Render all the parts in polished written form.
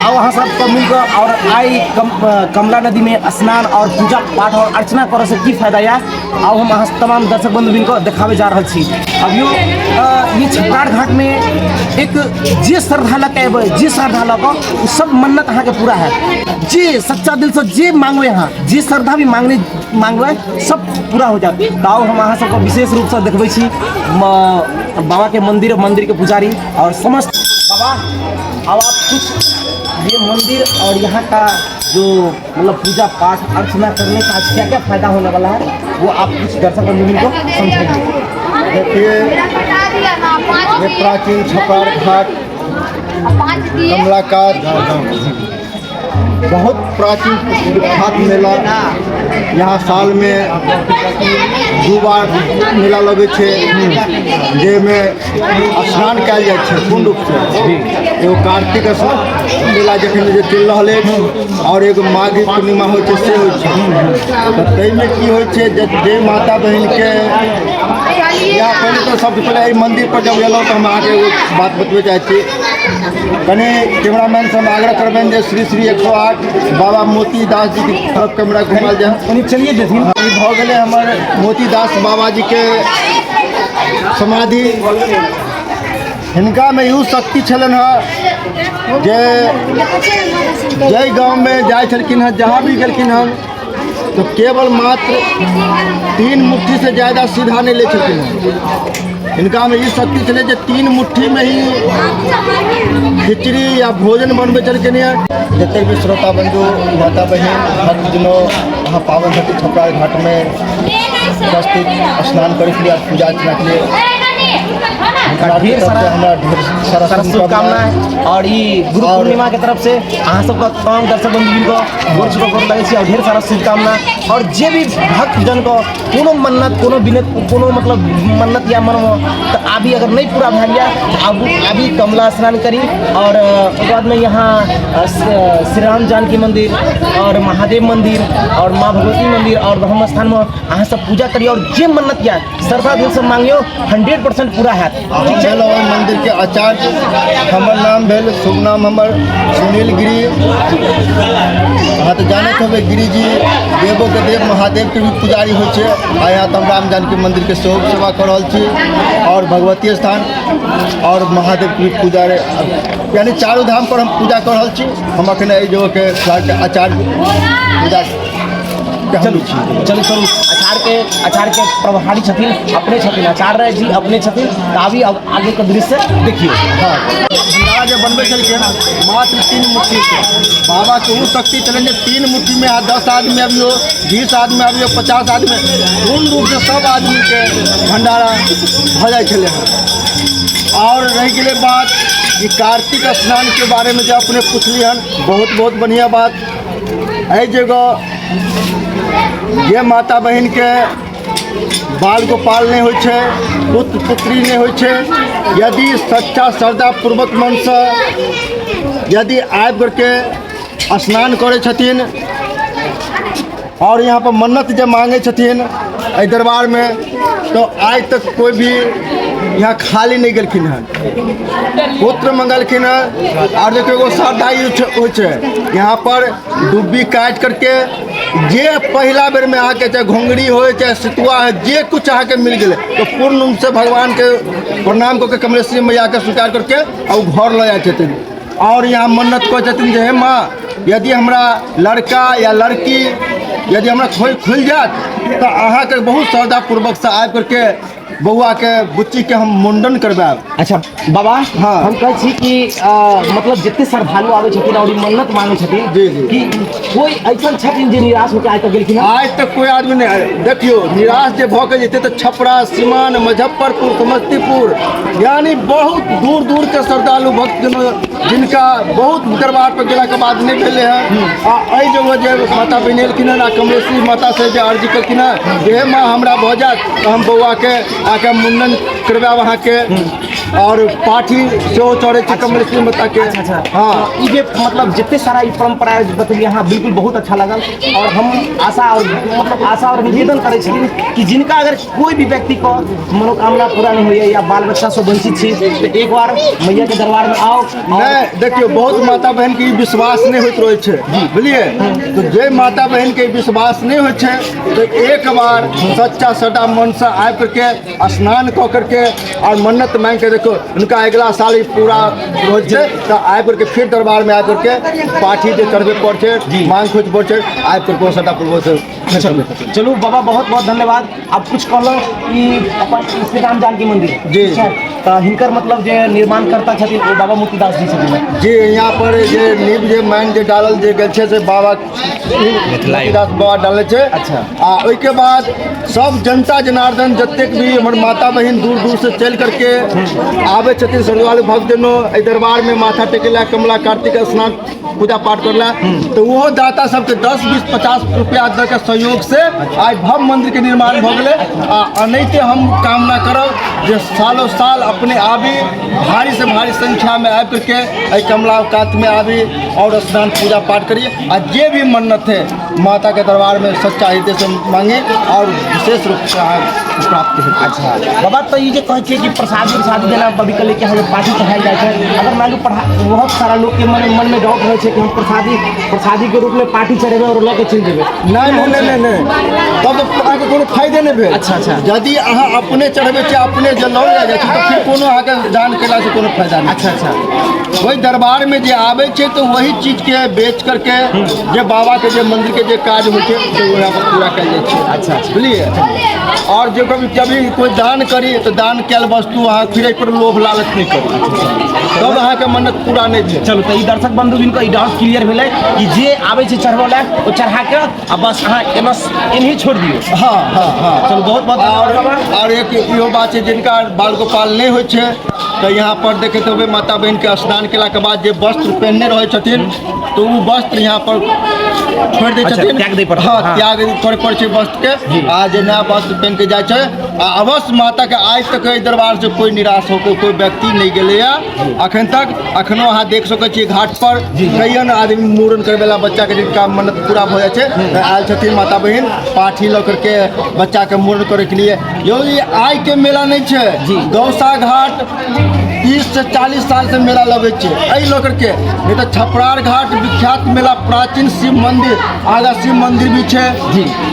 आउ अहाँ सबके मिलकर और आई कमला नदी में स्नान और पूजा पाठ और अर्चना करे से की फायदा या आउ हम अहाँ तमाम दर्शक बंधु को देखावे जा रहल छी। अभियो ये छपरार घाट में एक जे श्रद्धा लऽ के अयबै, जे श्रद्धा लऽ कऽ, ओ सब मन्नत अहाँके पूरा है। जे सच्चा दिल से जे मांगबै अहाँ, जे श्रद्धा भी मांगबै सब पूरा हो जायत। तऽ आउ हम अहाँ सबके विशेष रूपसँ देखबै छी बाबा के मंदिर, मंदिर के पुजारी और समस्त बाबा। अब आप कुछ ये मंदिर और यहाँ का जो मतलब पूजा पाठ अर्चना करने का क्या क्या फायदा होने वाला है वो आप कुछ दर्शक बंधु को समझाइए। देखिए, ये प्राचीन छपरार घाट कमला का बहुत प्राचीन विख्यात मेला। यहाँ साल में 2 बार मेला लगे छै, जाहिमे स्नान कयल जाइ छै पूर्ण रूपसँ। एगो कार्तिक मेला जखन जे चलि रहल अछि और एगो माघी पूर्णिमा होइ छै से होइ छै। तऽ ताहिमे की होइ छै जे माता बहिनके या पहिले तऽ सबसँ पहिले एहि मन्दिर पर जब एलहुँ तऽ हम अहाँके एगो बात बतबै चाहै छी। कनि कैमरामैन से हम आग्रह करबनि जे श्री श्री 108 बाबा मोतीदास जी के तरफ कैमरा घुमायल जाय। कनि चलिए देथिन। ई भऽ गेलै हमर मोतीदास बाबा जी के समाधि। हिनकामे इहो शक्ति छलनि हँ जे जाहि गाँवमे जाइ छलखिन हँ, जहाँ भी गेलखिन हँ, तो केवल मात्र 3 मुट्ठी से ज़्यादा सीधा नहीं ले छलखिन हँ। हिनकामे ई शक्ति छलै जे 3 मुट्ठीमे ही खिचड़ी या भोजन बनबै छलखिन हँ। जतेक भी श्रोता बंधु, माता बहिन, भक्तजनों अहाँ पावन धरती छपरार घाटमे उपस्थित स्नान करैके लिए और पूजा अर्चना के लिए ढेर सारा हमरा ढेर सारा सारा शुभकामना है। और ई गुरु और पूर्णिमा के तरफ से अहाँ सबके तमाम दर्शक बंधु को गोर छू गोर लगै छी और ढेर सारा शुभकामना। और जे भी भक्तजन को कोनो मन्नत, कोनो विनत, कोनो मतलब मन्नत या मन तो अभी अगर नहीं पूरा भए गया तो अभी कमला स्नान करी और ओकर बाद में यहाँ श्री राम जानकी मंदिर और महादेव मंदिर और माँ भगवती मंदिर और ब्रह्म स्थान में अहाँ सब पूजा करी और जे मन्नत या श्रद्धा दिल से मांगियो 100% पूरा है। हम भेल ओहि मंदिर के आचार्य, हमर नाम भेल शुभ नाम हमर सुनील गिरी। अहाँ तऽ जानैत होबै गिरी जी देवो के देव महादेव के भी पुजारी होइ छै। आ यहाँ तऽ हम राम जानकी मंदिर के सेहो सेवा कऽ रहल छी और भगवती स्थान और महादेव के भी पूजा, यानी चारू धाम पर हम पूजा कऽ रहल छी। हम अखन एहि जगह के आचार्य पूजा चलू चलू चलू आचार्य के प्रभारी छथिन, अपने छथिन आचार्य जी अपने छथिन। तऽ अभी अब आगे के दृश्य देखियौ। हाँ, भंडारा जे बनबै छलखिन मात्र 3 मुट्ठी के बाबा के ओ शक्ति छलनि जे 3 मुट्ठी में 10 आदमी अबियो, 20 आदमी अबियो, 50 आदमी, पूर्ण रूप से सब आदमी के भंडारा भऽ जाइ छलै हँ। और रहि गेलै बात कि कार्तिक स्नान के बारे में जे अपने पुछली हन, बहुत बहुत बढ़िया बात। एहि जगह जे माता बहिन के बाल गोपाल नहीं होइ छै, पुत्र पुत्री नहीं होइ छै, यदि सच्चा श्रद्धा पूर्वक मन से यदि आबि करके स्नान करै छथिन और यहाँ पर मन्नत जे मांगै छथिन एहि दरबार में, तो आज तक कोई भी यहाँ खाली नहीं गेलखिन हँ। पुत्र मंगलखिन हँ। और देखियौ एगो श्रद्धा ई होइ छै, यहाँ पर डुब्बी काटि करके जे पहिला बेर में अहाँके चाहे घोंघरी हो चाहे सितुआ हो, जे कुछ अहाँके मिल गेलै तो पूर्ण रूप से भगवान के प्रणाम कऽ के कमलेश्वरी मैया के स्वीकार करके और घर लऽ जाइ छथिन। और यहाँ मन्नत कहै छथिन जे हे माँ, यदि हमरा लड़का या लड़की यदि हमरा खुलि जायत तऽ अहाँके बहुत श्रद्धापूर्वक से आबि करके बौआ के बुच्ची के हम मुंडन करवायब। अच्छा बाबा, हाँ। हम कहै छी कि मतलब जते श्रद्धालु आबै छथिन और मन्नत मांगै छथिन, जी, जी। कि कोई ऐसा छथिन जे निराश होके आज तक गेलखिन हँ? आज तक कोई आदमी नहीं आए। देखियौ निराश जे भऽ के जेतै तऽ छपरा, सीमान, मुजफ्फरपुर, समस्तीपुर, यानी बहुत दूर दूर के श्रद्धालु भक्त जिनका बहुत दरबार पर गेलाके बाद नहि भेलै हँ, आ एहि जगह जे माता बहिन एलखिन हँ आ कमलेश्वरी माता से जे अर्जी केलखिन हँ जे हे माँ हमरा भऽ जायत तऽ हम बौआके आके मुंडन करवायब अहाँके। आओर पाठी सेहो चढ़ै छै कमलेश्वरी माताके। अच्छा अच्छा। हँ। ई जे मतलब जते सारा ई परंपरा बतेलियै अहाँ, बिल्कुल बहुत अच्छा लागल। और हम आशा और मतलब आशा और निवेदन करै छथिन कि जिनका अगर कोई भी व्यक्ति को मनोकामना पूरा नहीं होइए या बाल बच्चा से वंचित छी, तो एक बार मैया के दरबार में आओ। नहि, देखियौ, बहुत माता बहन के ई विश्वास नहि होइत रहै छै, बुझलियै? तऽ जे माता बहन के विश्वास नहि होइ छै, तऽ एक बार सच्चा सदा मनसँ आबि करके स्नान कऽ करके और मन्नत मांगि के देखो, हुनका अगिला साल ई पूरा होइ छै, तऽ आबि करके फिर दरबार में आबि करके पाठी जे चढ़बै पड़ छै, मांग खोज पड़ छै, आबि करके ओ सदा पूर्वज से। चलू बाबा, बहुत बहुत धन्यवाद। आब कुछ कहलहुँ कि अपन श्री राम जानकी मंदिर जी। ठीक छै? तऽ हिनकर मतलब जे निर्माण करता छथिन ओ बाबा मुक्तिदास जी छथिन? जी, यहाँ पर जे नींव जे माइन जे डालल जे गेल छै से बाबा मुक्तिदास बाबा डालने छै। आ ओहिके बाद सब जनता जनार्दन, जतेक भी हमर माता बहिन दूर दूर से चलि करके आबै छथिन, श्रद्धालु भक्तजनो एहि दरबार में माथा टेके ला, कमला कार्तिक स्नान पूजा पाठ करला, तऽ ओहो दाता सबके 10, 20, 50 रुपया दऽ के सहयोग से आइ भव्य मंदिर के निर्माण भऽ गेलै। आ एनाहिते हम कामना करब जे सालो साल अपने आबी, भारी से भारी संख्या में आबि करके एहि कमला कात में आबी और स्नान पूजा पाठ करी आ जे भी मन्नत है माता के दरबार में सच्चा हृदय से मांगे और विशेष रूप से अहाँ प्राप्त हेतै। अच्छा बाबा, तऽ ई जे कहै छियै कि प्रसादी उरसादी, जेना कभी कहले कि हमें पाठी चढ़ायल जाइ छै, अगर मान लू पढ़ा बहुत सारा लोकके मन मन में डाउट रहै छै कि हम प्रसादी प्रसादी के रूप में पाठी चढ़ेबै और लऽ के चलि जेबै। नहि नहि नहि नहि नहि, तब तऽ अहाँके कोनो फायदे नहि भेल। अच्छा, अच्छा। यदि अहाँ अपने चढ़बै छियै, अपने जे लऽ जाइ छी, तऽ फिर कोनो अहाँके दान केलासँ कोनो फायदा नहि। अच्छा अच्छा। ओहि दरबार में जे आबै छै तऽ वही चीजके बेच करके जे बाबा के जे मंदिर के जे काज होइ छै, से यहाँ पर पूरा कयल जाइ छै। अच्छा, अच्छा। बुझलियै? और जे कभी कभी कोइ दान करी तऽ दान कयल वस्तु अहाँ फिर एहि पर लोभ लालच नहि करी, तब अहाँके मन्नत पूरा नहि भेल। चलू, तऽ ई दर्शक बंधु इनका ई डाउट क्लियर भेलै कि जे आबै छै चढ़बै लए, ओ चढ़ा के आ बस अहाँ एना एनही छोड़ि दियौ। हँ हँ हँ। चलू, बहुत बहुत और धन्यवाद बाबा। और एक इहो बात छै, जिनका बाल गोपाल नहि होइ छै, तऽ यहाँ पर देखैत हेबै माता बहिनके स्नान केलाके बाद जे वस्त्र पहिनने रहै छथिन, तऽ ओ वस्त्र यहाँ पर छोड़ि दै छथिन। त्याग दै पड़तै। हँ। हँ। त्याग करे पड़ै छै वस्त्रके आ जे नया वस्त्र पहिन के जाइ छै। आ अवश्य माताके आइ तक एहि दरबार से कोइ निराश होके कोइ व्यक्ति नहि गेलैए अखन तक। अखनो अहाँ देख सकै छियै घाट पर कईयन आदमी मूड़न करबेला बच्चाके, जिनका मन्नत पूरा भऽ जाइ छै, तऽ आयल छथिन माता बहिन पाठी लऽ करके बच्चाके मूड़न करैके लिए। यौ, ई आइके मेला नहि छै। गौसा घाट 30 से 40 साल से मेला लगै छै एहि लऽ करके, नहि तऽ छपरार घाट विख्यात मेला, प्राचीन शिव मंदिर, आगा शिव मंदिर भी छै,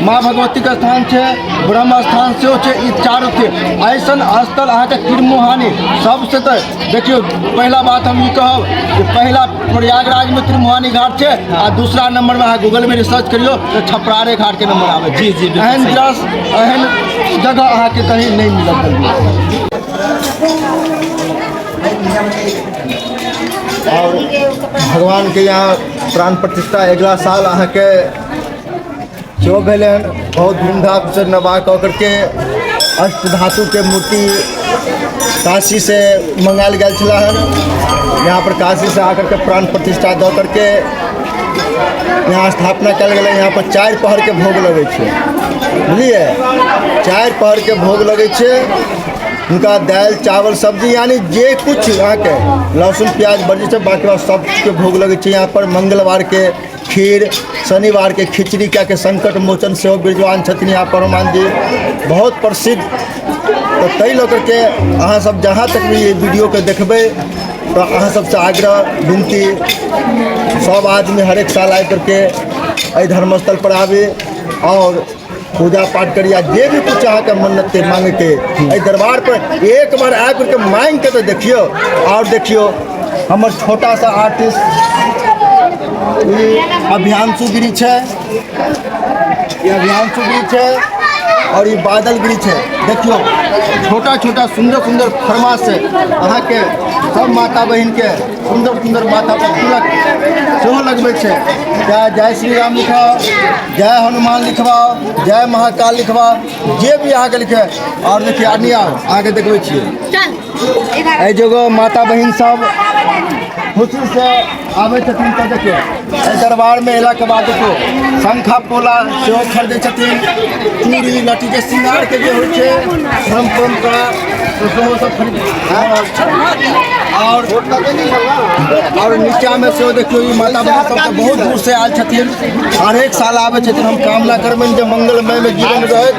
माँ भगवती के स्थान छै, ब्रह्म स्थान सेहो छै। ई चारू छै ऐसन स्थल अहाँके त्रिमुहानी सबसे। तऽ देखियौ, पहिला बात हम ई कहब कि पहिला प्रयागराजमे त्रिमुहानी घाट छै आ दूसरा नंबर में अहाँ गूगल में रिसर्च करियौ तऽ छपरारे घाट के नंबर आबै छै। जी, जी, बिल्कुल एहन सही। दृश्य, एहन जगह अहाँके कहीं नहि मिलत जल्दी। और भगवान के यहाँ प्राण प्रतिष्ठा अगिला साल अहाँके सेहो भेलै हन। बहुत धूमधामसँ नवाह कऽ करके अष्ट धातुके मूर्ति काशीसँ मंगायल गेल छलै हन। यहाँ पर काशीसँ आकर के प्राण प्रतिष्ठा दऽ करके यहाँ स्थापना कयल गेलै। यहाँ पर चारि पहरके भोग लगै छै, बुझलियै? चारि पहरके भोग लगै छै हुनका, दालि चावल सब्जी, यानी जे कुछ अहाँके लहसुन प्याज वर्जित छै, बाँकी बाद सबके भोग लगै छै यहाँ पर। मंगलवारके खीर, शनिवारके खिचड़ी, कियाकि संकट मोचन सेहो विद्यमान छथिन यहाँ पर हनुमान जी, बहुत प्रसिद्ध। तऽ ताहि लऽ करके अहाँ सब जहाँ तक भी ई वीडियोके देखबै, तऽ अहाँ सबसँ आग्रह विनती, सब आदमी हरेक साल आबि करके एहि धर्मस्थल पर आबी और पूजा पाठ करी आ जे भी कुछ अहाँके मन्नत मांगेके एहि दरबार पर एक बार आबि करके मांगि के तऽ देखियौ। और देखियौ, हमर छोटा सा आर्टिस्ट ई अभियांशु गिरी छै, ई अभियांशु गिरी छै और ई बादल गिरी छै। देखियौ, छोटा छोटा सुन्दर सुन्दर फरमा से अहाँके सब माता बहिनके सुन्दर सुन्दर माथा पर तिलक सेहो लगबै छै। चाहे जय श्री राम लिखाओ, जय हनुमान लिखवाओ, जय महाकाल लिखवाओ, जे भी अहाँके लिखे। और देखिए, आनिया अहाँके देखबै छियै। चल इधर। एहि जगह माता बहिन सब खुशी से आबै छथिन तऽ देखियौ एहि दरबारमे अयलाके बाद देखियौ शंखा पोला सेहो खरीदै छथिन, चूड़ी लहठी जे श्रृंगारके जे होइ छै धर्म परम्परा सेहो सब खरीद। और नीचामे सेहो देखियौ ई माता बहिन सब बहुत दूर से आयल छथिन, हरेक साल आबै छथिन। हम कामना करबनि जे मंगलमयमे जीवन रहैत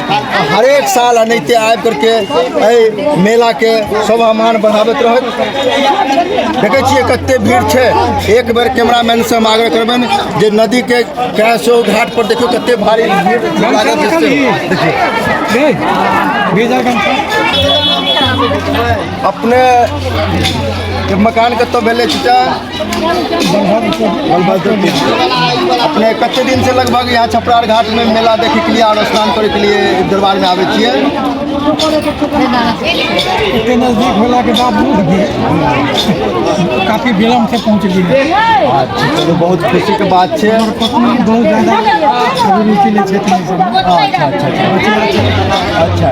हरेक साल एनाहिते आबि करके एहि मेलाके शोभामान बढ़ाबैत रहैत। देखै छियै कते भीड़ छै। एक बेर कैमरामैन से हम आग्रह करबनि जे नदीके सेहो घाट पर देखियौ कते भारी भीड़ लागल छै। देखियौ अपने के मकान कतऽ भेलै चाचा? अपने कते दिन से लगभग यहाँ छपरार घाट में मेला देखे के लिए और स्नान करे के लिए दरबार में आबै छियै? एते नजदीक होला के बावजूद भी काफी विलम्ब से पहुँचलियै। अच्छा, चलू बहुत खुशी के बात छै। हमर पत्नी बहुत ज्यादा अभिरुचि लै छथिन एहि सबमे। अच्छा अच्छा अच्छा,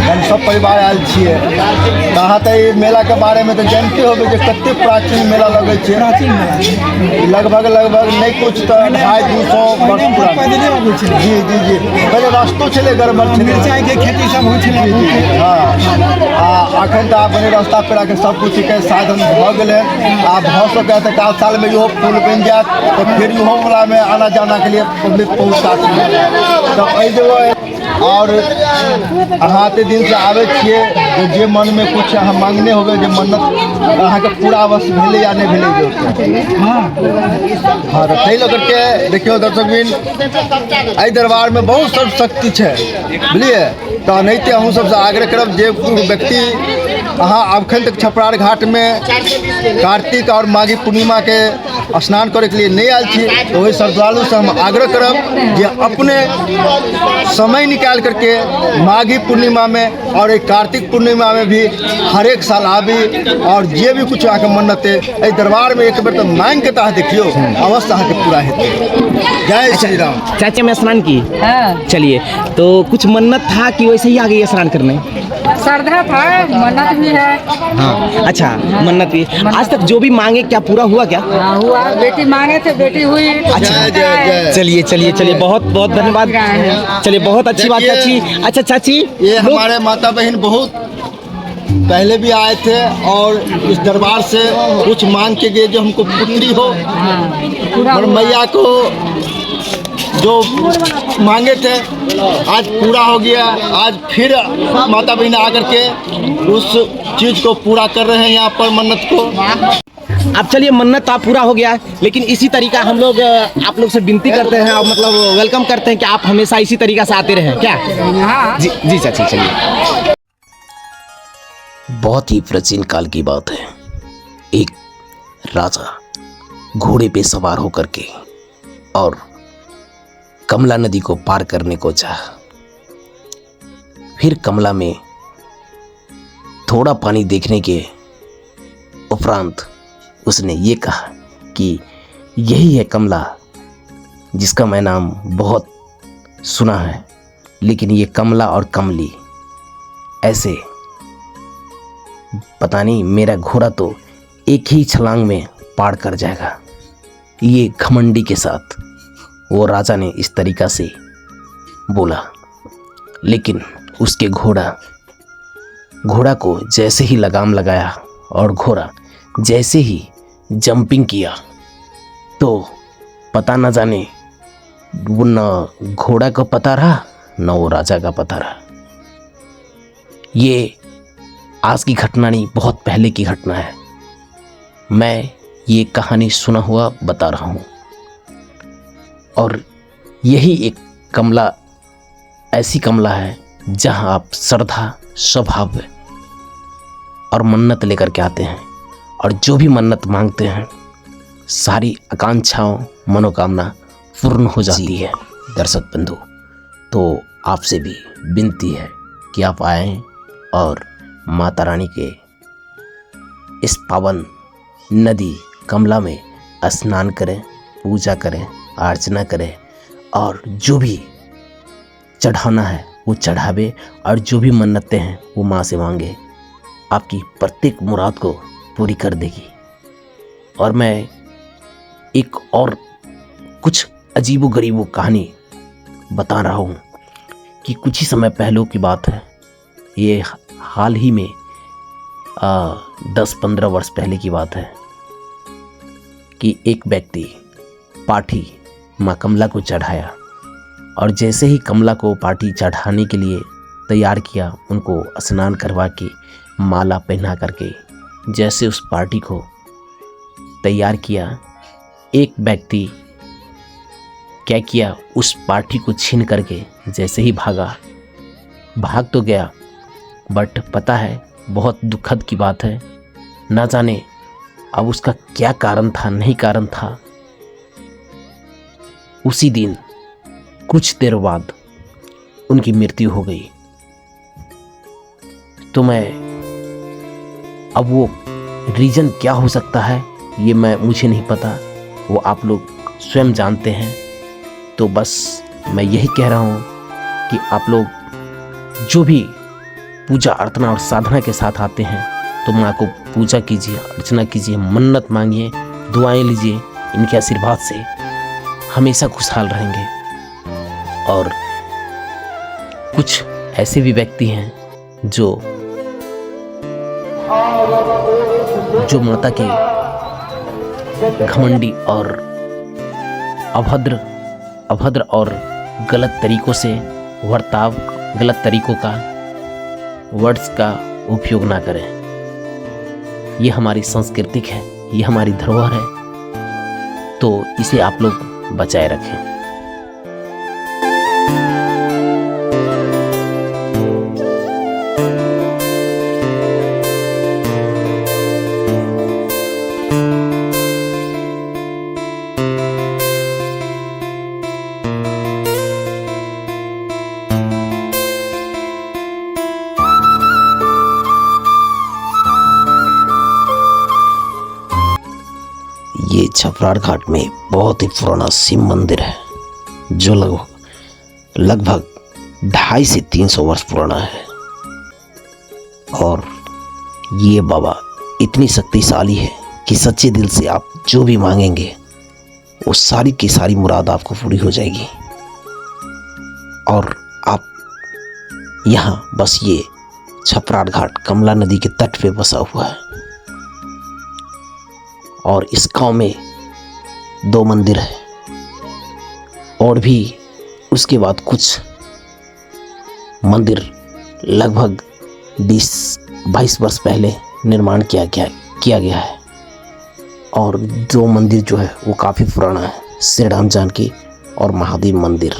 हम सब परिवार आयल छियै। तऽ अहाँ तऽ ई मेला के बारे में तऽ जानते होबै जे कते प्राचीन मेला लगै छै। प्राचीन मेला छै। लगभग लगभग नहि कुछ तऽ 250-200 वर्ष पुराना। पैदले अबै छलै। जी जी जी, पहिले रास्तो छलै गड़बड़ छलै, मिरचाइ के खेती सब होइ छलै। जी जी, हाँ। आ अखन तऽ आब बने रास्ता पेड़ाके सब किछुके साधन भऽ गेलै। आ भऽ सकै तऽ काल सालमे इहो पुल बनि जायत तऽ फेर इहो वलामे आना जानाके लिए पब्लिक बहुत साथ तऽ एहि जगह। और अहाँ एते दिनसँ आबै छियै जे जे मनमे कुछ अहाँ मांगने होबै जे मन्नत अहाँके पूरा अवश्य भेलै या नहि भेलै? हाँ हाँ, तऽ ताहि लऽ करके देखियौ दर्शकबिन, एहि दरबारमे बहुत सब शक्ति छै, बुझलियै? तऽ एनाहिते अहूँ सबसँ आग्रह करब जे व्यक्ति अहाँ अखन तक छपरार घाटमे कार्तिक और माघी पूर्णिमाके स्नान करैके लिए नहि आयल छी तऽ ओहि श्रद्धालुसँ हम आग्रह करब जे अपने समय निकाल करके माघी पूर्णिमा में और एक कार्तिक पूर्णिमा में भी हरेक साल आबी और जे भी कुछ अहाँके मन्नत है एहि दरबारमे एक बेर तऽ मांगि के तऽ अहाँ देखियौ, अवश्य अहाँके पूरा हेतै। जय श्री राम। चाचा में स्नान की? हाँ। चलिए, तो कुछ मन्नत था कि वैसे ही आ गई स्नान करने? श्रद्धा था, मन्नत भी है। हाँ, अच्छा, मन्नत भी। आज तक जो भी मांगे क्या पूरा हुआ क्या? हाँ, हुआ, बेटी मांगे थे, बेटी हुई। अच्छा। जय जय जय। चलिए चलिए चलिए, बहुत बहुत धन्यवाद। चलिए, बहुत अच्छी बात चाची। अच्छा चाची, ये हमारे माता बहन बहुत पहले भी आए थे और इस दरबार से कुछ मांग के गए जो हमको पुत्री हो, और मैया को जो मांगे थे आज पूरा हो गया। आज फिर माता बहन आकर के उस चीज़ को पूरा कर रहे हैं यहाँ पर मन्नत को। अब चलिए, मन्नत तो आप पूरा हो गया, लेकिन इसी तरीका हम लोग आप लोग से विनती करते हैं और मतलब welcome करते हैं कि आप हमेशा इसी तरीका से आते रहें क्या? हाँ जी जी चाची, चलिए। बहुत ही प्राचीन काल की बात है। एक राजा घोड़े पे सवार होकर के और कमला नदी को पार करने को चाहा। फिर कमला में थोड़ा पानी देखने के उपरांत उसने ये कहा कि यही है कमला जिसका मैं नाम बहुत सुना है, लेकिन ये कमला और कमली ऐसे पता नहीं, मेरा घोड़ा तो एक ही छलांग में पार कर जाएगा। ये घमंडी के साथ वो राजा ने इस तरीका से बोला, लेकिन उसके घोड़ा घोड़ा को जैसे ही लगाम लगाया और घोड़ा जैसे ही जंपिंग किया तो पता न जाने वो न घोड़ा का पता रहा न वो राजा का पता रहा। ये आज की घटना नहीं, बहुत पहले की घटना है। मैं ये कहानी सुना हुआ बता रहा हूँ। और यही एक कमला ऐसी कमला है जहाँ आप श्रद्धा, स्वभाव और मन्नत लेकर के आते हैं और जो भी मन्नत मांगते हैं सारी आकांक्षाओं, मनोकामना पूर्ण हो जाती है। दर्शक बंधु, तो आपसे भी विनती है कि आप आएँ और माता रानी के इस पावन नदी कमला में स्नान करें, पूजा करें, अर्चना करें और जो भी चढ़ाना है वो चढ़ावे और जो भी मन्नतें हैं वो माँ से मांगे, आपकी प्रत्येक मुराद को पूरी कर देगी। और मैं एक और कुछ अजीबो-गरीबो कहानी बता रहा हूँ कि कुछ ही समय पहले की बात है। ये हाल ही में 10-15 वर्ष पहले की बात है कि एक व्यक्ति पाठी माँ कमला को चढ़ाया और जैसे ही कमला को पाठी चढ़ाने के लिए तैयार किया, उनको स्नान करवा के माला पहना करके जैसे उस पार्टी को तैयार किया, एक व्यक्ति क्या किया, उस पार्टी को छीन करके जैसे ही भागा, भाग तो गया, बट पता है बहुत दुखद की बात है, ना जाने अब उसका क्या कारण था, नहीं कारण था, उसी दिन कुछ देर बाद उनकी मृत्यु हो गई। तो मैं अब वो रीज़न क्या हो सकता है ये मुझे नहीं पता, वो आप लोग स्वयं जानते हैं। तो बस मैं यही कह रहा हूँ कि आप लोग जो भी पूजा अर्चना और साधना के साथ आते हैं तो माँ को पूजा कीजिए, अर्चना कीजिए, मन्नत मांगिए, दुआएं लीजिए, इनके आशीर्वाद से हमेशा खुशहाल रहेंगे। और कुछ ऐसे भी व्यक्ति हैं जो जो माता के घमंडी और अभद्र और गलत तरीकों से बर्ताव, गलत तरीकों का वर्ड्स का उपयोग ना करें। ये हमारी सांस्कृतिक है, ये हमारी धरोहर है, तो इसे आप लोग बचाए रखें। ये छपरार घाट में बहुत ही पुराना शिव मंदिर है जो लगभग 250 से 300 वर्ष पुराना है। और ये बाबा इतनी शक्तिशाली है कि सच्चे दिल से आप जो भी मांगेंगे वो सारी की सारी मुराद आपको पूरी हो जाएगी। और आप यहाँ बस ये छपरार घाट कमला नदी के तट पे बसा हुआ है और इस गांव में 2 मंदिर है और भी उसके बाद कुछ मंदिर लगभग 20-22 वर्ष पहले निर्माण किया गया है। और 2 मंदिर जो है वो काफ़ी पुराना है, श्री राम जानकी और महादेव मंदिर।